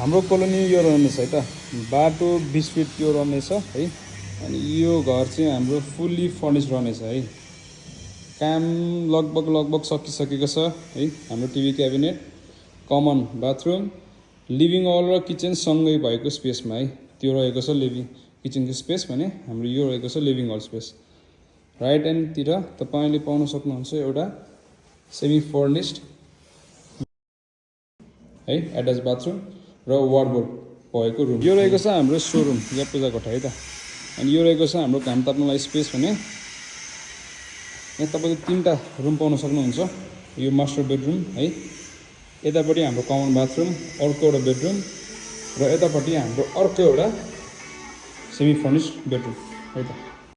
हाम्रो कोलोनी यो रहनेछ है त बाटो 20 फिट त्यो रहनेछ है अनि यो घर चाहिँ हाम्रो फुल्ली फर्निस्ड रहनेछ है काम लगभग सकिसकेको छ है हाम्रो TV cabinet common bathroom living hall र किचन सँगै भएको स्पेसमा है त्यो रहेको छ लिभिङ किचनको स्पेस भने हाम्रो यो रहेको छ लिभिङ हल स्पेस राइट एन्डतिर तपाईले पाउन सक्नुहुन्छ एउटा सेमी फर्निस्ड है एट्याच बाथरुम र वार्डरोब भएको रुम यो रहेको छ हाम्रो सोरुम या पूजा कोठा है त अनि यो रहेको छ हाम्रो घाम ताप्नलाई स्पेस भने यहाँ तपाईले तीनटा रुम पाउन सक्नुहुन्छ यो मास्टर बेडरुम है यतापट्टि हाम्रो कमन बाथरुम अर्को एउटा बेडरुम र यतापट्टि हाम्रो अर्को एउटा सेमी फर्निस्ड बेडरुम है त